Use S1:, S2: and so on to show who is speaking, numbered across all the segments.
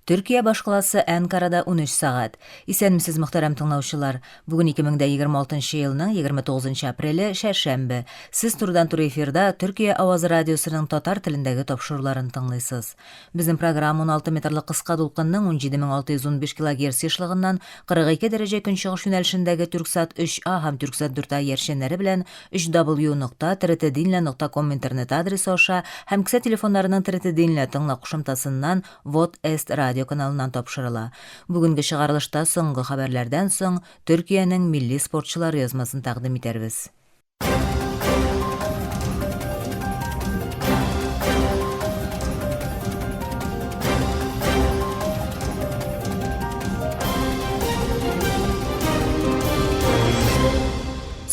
S1: Төркия башкаласы Әнкарада 13 сәгать. Исәнмесез, мөхтәрәм тыңлаучылар. Бүген 2026 елның 29 апреле, шәршәмбе. Сез турыдан-туры эфирда Төркия авазы радиосының татар телендәге тапшыруларын тыңлыйсыз. Безнең программа 16 метрлы кыска дулкынның 17615 килогерц ешлыгыннан 42 дәрәҗә көнчыгыш юнәлешендәге Түрксат 3А һәм Түрксат 4А иярченнәре белән 3w.trtdinle.com интернет адресы аша һәм кесә телефоннарының TRT-Dinle тыңла кушымтасыннан Вот Эст радио каналыннан тапшырыла. Бүгенге чыгарылышта соңгы хәбәрләрдән соң Төркиянең милли спортчылары язмасын тәкъдим итәрбез.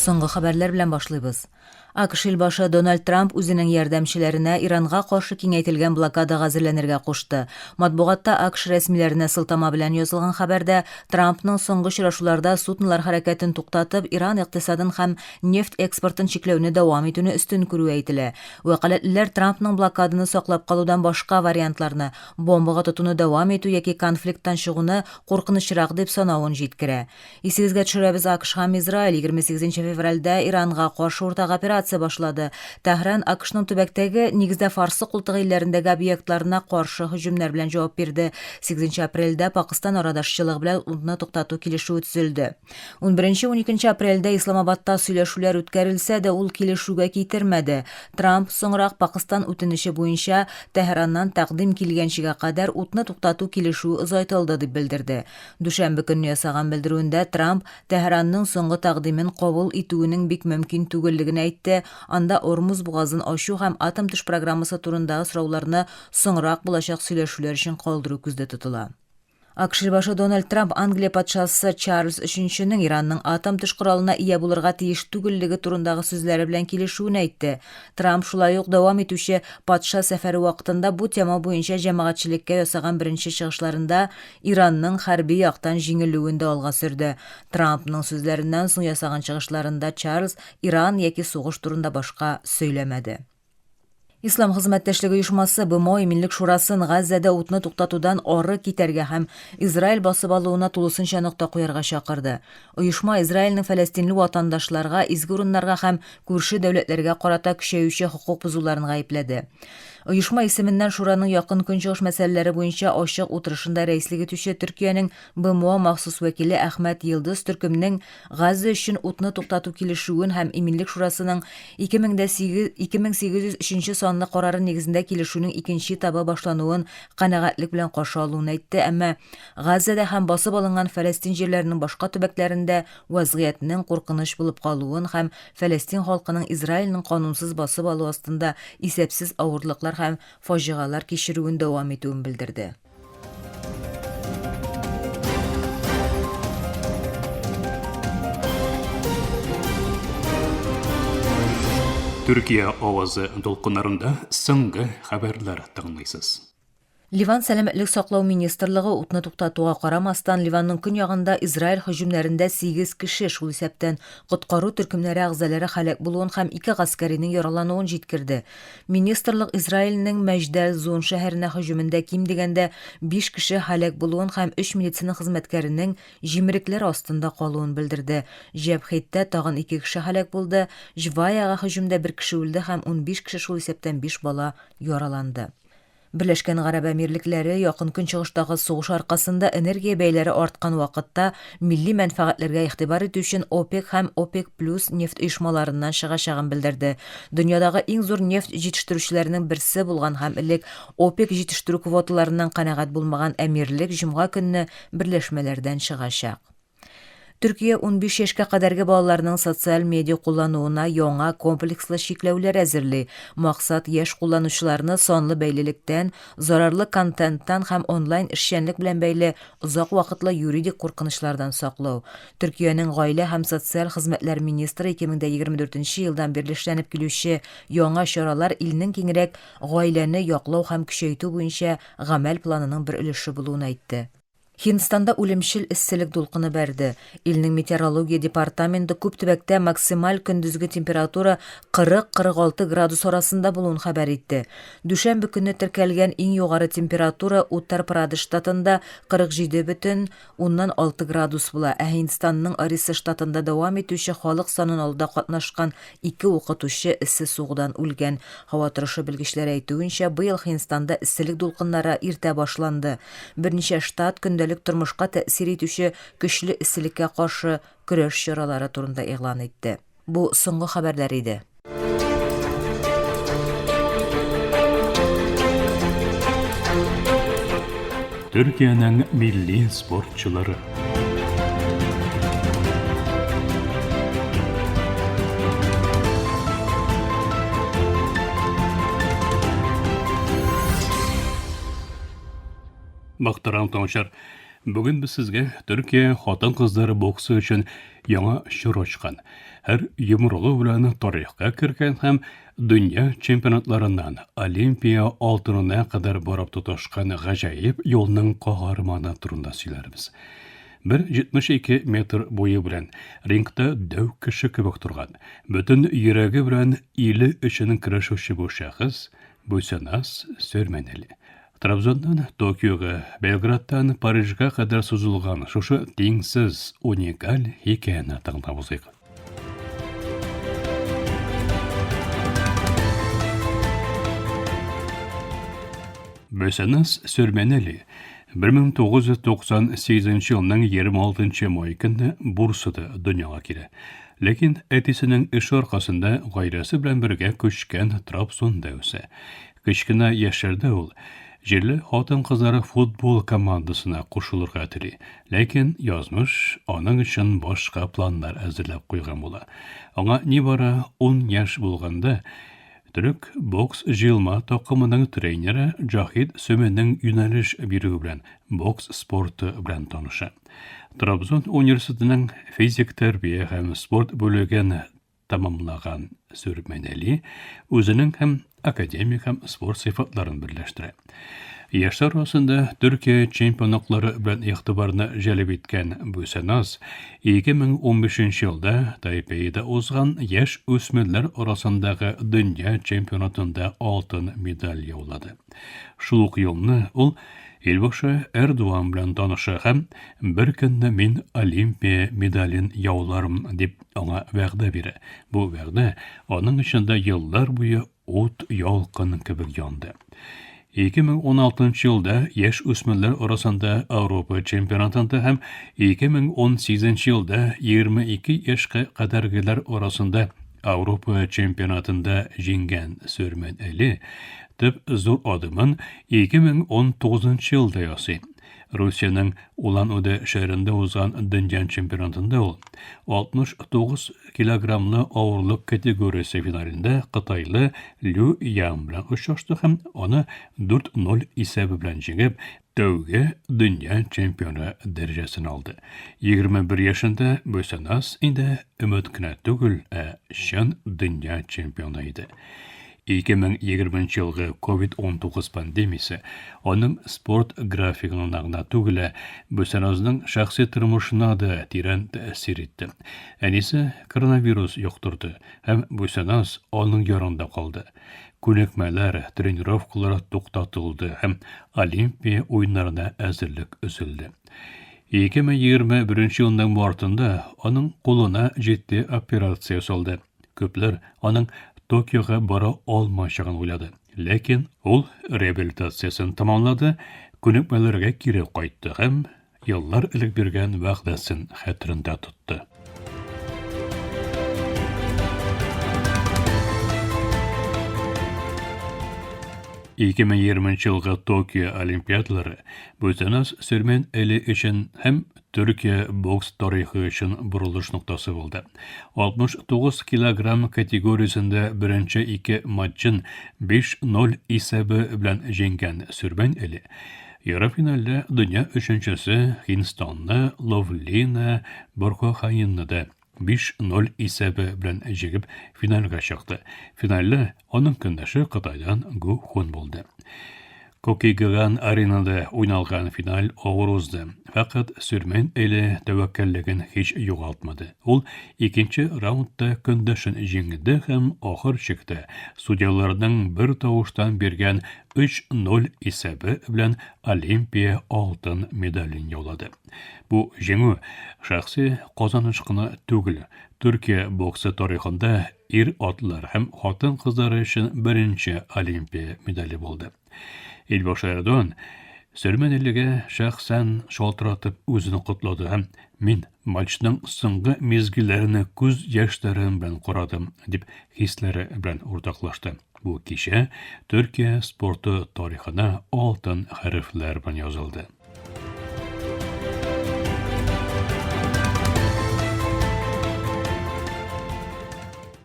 S1: Соңгы хәбәрләр белән башлыйбыз. АКШ илбашы Дональд Трамп үзенең ярдәмчеләренә Иранга каршы киңәйтелгән блокадага әзерләнергә кушты. Матбугатта АКШ рәсмиләренә сылтама белән язылган хәбәрдә Трампның соңгы очрашуларда суднолар хәрәкәтен туктатып, Иран икътисадын һәм нефть экспортын чикләүне дәвам итүне өстен күрүе әйтелә. Вәкаләтлеләр Трампның блокаданы саклап калудан башка вариантларны, бомбага тотуны дәвам итү яки конфликттан чыгуны куркынычрак дип санавын җиткерә. Исегезгә төшерәбез, АКШ һәм Израиль 28 февральдә Иранга каршы уртак операция башлады. Тәһран АКШның төбәктәге, нигездә Фарсы култыгы илләрендәге объектларына каршы һөҗүмнәр белән җавап бирде. 8 апрельдә Пакыстан арадашчылыгы белән утны туктату килешүе төзелде. 11-12 апрельдә Исламабадта сөйләшүләр үткәрелсә дә, ул килешүгә китермәде. Трамп соңрак Пакыстан үтенече буенча Тәһраннан тәкъдим килгәнчегә кадәр утны туктату килешүе озайтылды дип белдерде. Дүшәмбе көнне ясаган белдерүендә Трамп Тәһранның соңгы тәкъдимен кабул итүенең бик мөмкин түгеллеген әйтте, анда Ормуз бугазын ачу һәм атом-төш программасы турындагы сорауларны соңрак булачак сөйләшүләр өчен калдыру күздә тотыла. АКШ башы Дональд Трамп Англия патшасы Чарльз Өченченең Иранның атом-төш коралына ия булырга тиеш түгеллеге турындагы сүзләре белән килешүен әйтте. Трамп шулай ук дәвам итүче патша сәфәре вакытында бу тема буенча җәмәгатьчелеккә ясаган беренче чыгышларында Иранның хәрби яктан җиңелүен дә алга сөрде. Трампның сүзләреннән соң ясаган чыгышларында Чарльз Иран яки сугыш турында башка сөйләмәде. Ислам хезмәттәшлеге оешмасы БМО Иминлек шурасын Газзәдә утны туктатудан ары китәргә һәм Израиль басып алуына тулысынча нокта куярга чакырды. Оешма Израильнең фәләстинле ватандашларга, изге урыннарга һәм күрше дәүләтләргә карата көчәюче хокук бозуларын гаепләде. Оешма исеменнән Шураның Якын Көнчыгыш мәсьәләләре буенча ачык утырышында рәислек итүче Төркиянең БМО махсус вәкиле Әхмәт Йылдыз төркемнең Газа өчен утны туктату килешүен һәм Иминлек шурасының 2008 2803 санлы карары нигезендә килешүнең икенче этабы башлануын канәгатьлек белән каршы алуын әйтте, әмма Газада һәм басып алынган Фәләстин җирләренең башка төбәкләрендә вазгыятьнең куркыныч булып калуын һәм Фәләстин халкының Израильнең канунсыз басып алу астында исәпсез авырлыклар һәм фаҗигалар кичерүен дәвам итүен белдерде.
S2: Төркия авазы дулкыннарында соңгы хәбәрләр тыңлыйсыз.
S1: Ливан сәламәтлек саклау министрлыгы утны туктатуга карамастан, Ливанның көньягында Израиль һөҗүмнәрендә сигез кеше, шул исәптән коткару төркемнәре әгъзалары һәлак булуын һәм ике гаскәринең яралануын җиткерде. Министрлык Израильнең Мәҗдәл-Зун шәһәренә һөҗүмендә ким дигәндә биш кеше һәлак булуын һәм өч медицина хезмәткәренең җимерекләр астында калуын белдерде. Җәбхиттә тагын ике кеше һәлак булды, Җваяга һөҗүмдә бер кеше үлде һәм 15 кеше, шул исәптән биш бала яраланды. Берләшкән Гарәп Әмирлекләре Якын Көнчыгыштагы сугыш аркасында энергия бәяләре арткан вакытта милли мәнфәгатьләргә игътибар итү өчен ОПЕК һәм ОПЕК плюс нефть оешмаларыннан чыгачагын белдерде. Дөньядагы иң зур нефть җитештерүчеләрнең берсе булган һәм элек ОПЕК җитештерү квоталарыннан канәгать булмаган әмирлек җомга көнне берләшмәләрдән чыгачак. Төркия 15 яшькә кадәрге балаларның социаль медиа куллануына яңа комплекслы чикләүләр әзерли. Максат, яшь кулланучыларны санлы бәйлелектән, зарарлы контенттан һәм онлайн эшчәнлек белән бәйле озак вакытлы юридик куркынычлардан саклау. Төркиянең гаилә һәм социаль хезмәтләр министры 2024 елдан бирле эшләнеп килүче яңа чаралар илнең киңрәк гаиләне яклау һәм көчәйтү буенча гамәл планының бер өлеше булуын әйтте. Һиндстанда үлемчел эсселек дулкыны бәрде. Илнең метеорология департаменты күп төбәктә максималь көндезге температура 40-46 градус арасында булуын хәбәр итте. Дүшәмбе көнне теркәлгән иң югары температура Уттар-Прадеш штатында 47,6 градус була, ә Һиндстанның Орисса штатында дәвам итүче халык санын алуда катнашкан Ике укытучы эссе сугудан үлгән. Һава торышы белгечләре әйтүенчә, быел Һиндстанда эсселек дулкыннары иртә башланды. Берничә штат көндәлек тормышка тәэсир итүче көчле эсселеккә каршы көрәш чаралары турында игълан итте. Бу соңгы хәбәрләр иде.
S2: Төркиянең милли спортчылары. Мөхтәрәм тыңлаучылар, бүген без сезгә Төркия хатын-кызлар боксы өчен яңа чор ачкан, һәр йомрыгы белән тарихка кергән һәм дөнья чемпионатларыннан Олимпия алтынына кадәр барып тоташкан гаҗәеп юлның каһарманы турында сөйләрбез. 1,72 метр буе белән рингта дәү кеше кебек торган, бөтен йөрәге белән иле өчен көрәшүче бу шәхес Бусеназ Сөрмәнели. Трабзоннан Токиога, Белградтан Парижга кадәр сузылган шушы тиңсез, уникаль хикәяне тыңлап узыйк. Бөсәнәс Сөрмәнәли 1998 елның 26 май көнне Бурсада дөньяга килә. Ләкин әтисенең эше аркасында гаиләсе белән бергә күчкән Трабзонда үсә. Кечкенә яшьләрдә ул җирле хатын-кызлар футбол командасына кушылырга тели, ләкин язмыш аның өчен башка планнар әзерләп куйган була. Аңа нибары ун яшь булганда, төрек бокс җыелма такымының тренеры Джахид Сөменең юнәлеш бирүе белән бокс спорты белән таныша. Трабзон университетының физик тәрбия һәм спорт бүлеген тәмамлаган Сөрмәнәли үзенең һәм академик һәм спорт сыйфатларын берләштерә. Яшьләр арасында Төркия чемпионатлары белән игътибарны җәлеп иткән Бүсәназ 2015 елда Тайпейда узган яшь үсмерләр арасындагы дөнья чемпионатында алтын медаль яулады. Шул ук елны ул Илбашы Эрдуан белән таныша һәм бер көнне мин Олимпия медален яуларым дип аңа вәгъдә бирә. Бу вәгъдә аның эчендә еллар буе ут ялкын кебек янды. 2016 елда яшь үсмерләр арасында Ауропа чемпионатында һәм 2018 елда 22 яшькә кадәргеләр арасында Ауропа чемпионатында җиңгән Сөрмән Әле төп зур адымын 2019 елда ясый. Русиянең Улан-Удэ шәһәрендә узган дөнья чемпионатында ул 69 килограммлы авырлык категориясе финалендә кытайлы Лю Ян белән очрашты һәм аны 4-0 исәбе белән җиңеп, тәүге дөнья чемпионы дәрәҗәсен алды. 21 яшендә Бөсәнас инде өмет кенә түгел, ә чын дөнья чемпионы иде. 2020 елгы COVID-19 пандемиясе аның спорт графигына гына түгел, ә Бүсәназның шәхси тормышына да тирән тәэсир итте. Әнисе коронавирус йоктырды һәм Бүсәназ аның янында калды. Күнекмәләр, тренировкалар туктатылды һәм Олимпия уеннарына әзерлек өзелде. 2021 елның мартында аның кулына җитди операция ясалды. Күпләр аның Токиога бара алмаячагын уйлады. Ләкин ул реабилитациясен тәмамлады, күнекмәләргә кире кайтты һәм еллар элек биргән вәгъдәсен хәтерендә тотты. 2020 елгы Токио Олимпиадалары Бүтәназ Сөрмен эле өчен һәм Төркия бокс тарихы өчен борылыш ноктасы булды. 69 килограмм категориясендә беренче ике матчын 5-0 исәбе белән җиңгән Сөрбән Эли ярымфиналда дөнья өченчесе Һиндстанны Ловлина Борхохаинны да 5-0 исәбе белән җиңеп финалга чыкты. Финалда аның көндәше Кытайдан Гу Хун булды. Кокигаган аренада уйналган финал авыр узды. Фәкать Сөрмән әле тәвәккәллеген һич югалтмады. Ул икенче раундта көндәшен җиңде һәм ахыр чиктә судьяларның бер тавыштан биргән 3-0 исәбе белән Олимпия алтын медален яулады. Бу җиңү шәхси казаныш кына түгел, Төркия боксы тарихында ир-атлар һәм хатын-кызлар өчен беренче Олимпия медале булды. Илбашы Эрдоган Сөрмәнилегә шәхсән шалтыратып үзен котлады һәм мин матчның соңгы мизгелләрен күз яшьләрем белән карадым, дип хисләре белән уртаклашты. Бу кичә Төркия спорты тарихына алтын хәрефләр белән язылды.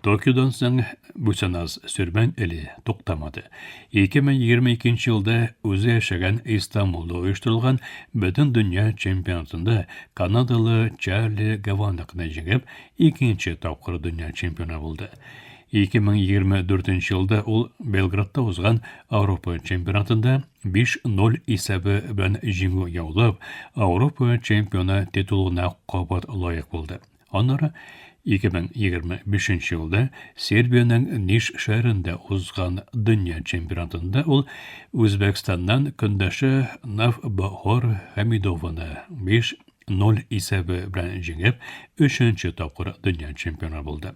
S2: Токиодан соң Бүсәназ Сөрмән әле туктамады. 2022 елда үзе яшәгән Истанбулда оештырылган Бөтендөнья чемпионатында канадалы Чарли Гаванакны җиңеп, икенче тапкыр дөнья чемпионы булды. 2024 елда ул Белградта узган Ауропа чемпионатында 5-0 исәбе белән җиңү яулап, Ауропа чемпионы титулына кабат лаек булды. Аннары 2025 елда Сербиянең Ниш шәһәрендә узган дөнья чемпионатында ул Үзбәкстаннан көндәше Навбахор Хәмидованы 5-0 исәбе белән җиңеп, өченче тапкыр дөнья чемпионы булды.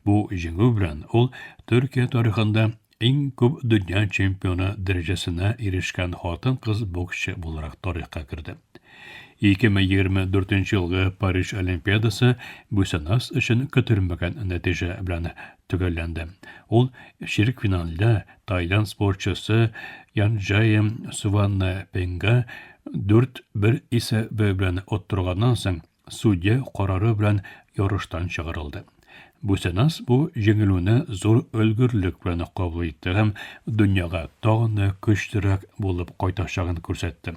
S2: Бу җиңү белән ул Төркия тарихында Иң күп дөнья чемпионы дәрәҗәсенә ирешкән хатын-кыз боксчы буларак тарихка керде. 2024 елгы Париж Олимпиадасы Бүсәнас өчен көтелмәгән нәтиҗә белән төгәлләнде. Ул чирек финалда Таиланд спортчысы Янджаем Суванна Пенга 4-1 исәбе белән оттырганнан соң Судья карары белән ярыштан чыгарылды. Бүсәнас бу җиңелүне зур өлгерлек белән кабул итте һәм дөньяга тагын да көчлерәк булып кайтачагын күрсәтте.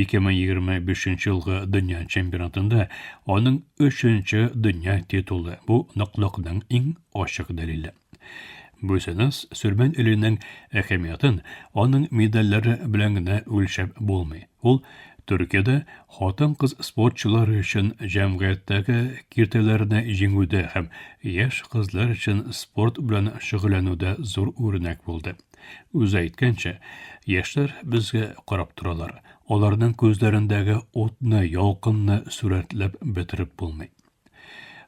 S2: 2025 елгы дөнья чемпионатында аның өченче дөнья титулы бу ныклыкның иң ачык дәлиле. Бүсәнас Сөрмән иленең әһәмиятен аның медальләре белән генә үлчәп булмый. Ул Төркиядә хатын-кыз спортчылар өчен җәмгыятьтәге киртәләрне җиңүдә һәм яшь кызлар өчен спорт белән шөгыльләнүдә зур үрнәк булды. Үзе әйткәнчә, яшьләр безгә карап торалар. Аларның күзләрендәге утны, ялкынны сурәтләп бетереп булмый.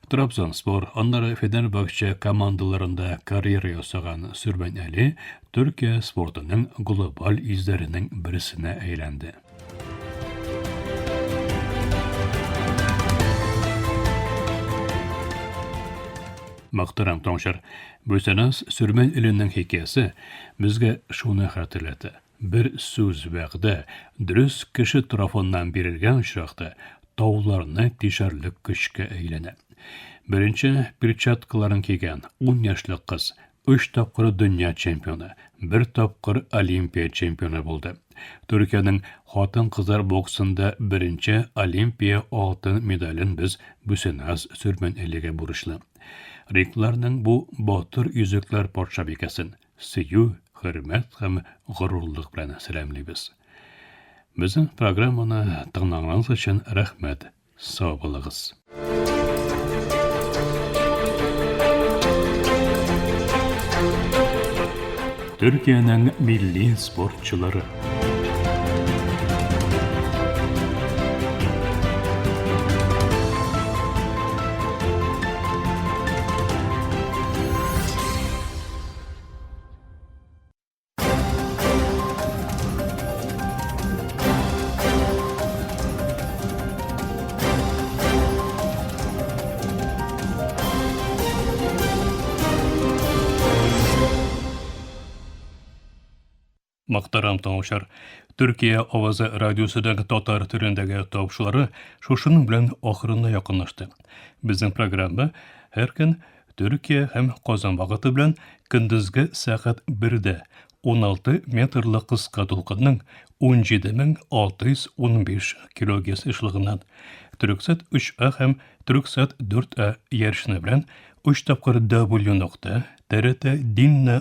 S2: Трабзонспор, аннары Фенербахче командаларында карьера ясаган Сөрмән Әли Төркия спортының глобаль йөзләренең берсенә әйләнде. Мөхтәрәм тыңлаучылар, Бүсәназ Сөрмән Эленең хикәясе безгә шуны хәтерләтә. Бер сүз вәгъдә дөрес кеше тарафыннан бирелгән очракта тауларны тишәрлек көчкә әйләнә. Беренче перчаткаларын кигән ун яшьлек кыз өч тапкыр дөнья чемпионы, бер тапкыр Олимпия чемпионы булды. Төркиянең хатын-кызлар боксында беренче Олимпия алтын медален без Бүсеназ Сөрмәнәлегә бурычлы. Рикларның бу батыр йөзекләр патшабикәсен Сөю, хөрмәт һәм горурлык белән сәламлибез. Безнең программаны тыңлаганыгыз өчен рәхмәт. Сау булыгыз. Төркиянең милли спортчылары. Мөхтәрәм тыңлаучылар, Төркия авазы радиосының татар телендәге тапшырулары шушының белән ахырына якынлашты. Безнең программа һәр көн Төркия һәм Казан вакыты белән көндезге сәгать 1дә 16 метрлы кыска дулкынның 17615 килогерц ешлыгыннан Төрксат 3А һәм Төрксат 4А ярышны белән Өч тапкыр W нокта TRT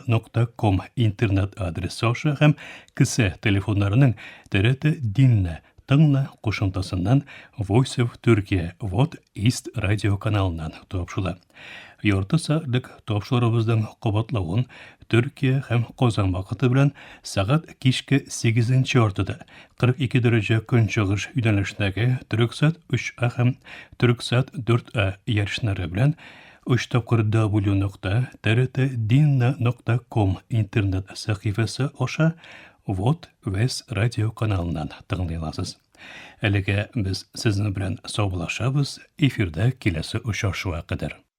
S2: нокта ком интернет адресы аша һәм кесә телефоннарының TRT Dinle тыңла кушымтасыннан Voice of Türkiye Vot East радио каналыннан тапшыла. Ярты сәгатьлек тапшырубызның кабатлавын Төркия һәм Казан вакыты белән сәгать кичке 8 яртыда 42 дәрәҗә көнчыгыш юнәлешендәге Төрексат 3А һәм Төрексат 4А ярышлары белән 3 тапкыр W нокта TRT нокта ком интернет сәхифәсе аша Вот Вес радио каналыннан тыңлый аласыз. Әлегә без сезнең белән саубуллашабыз, эфирда киләсе очрашуга кадәр.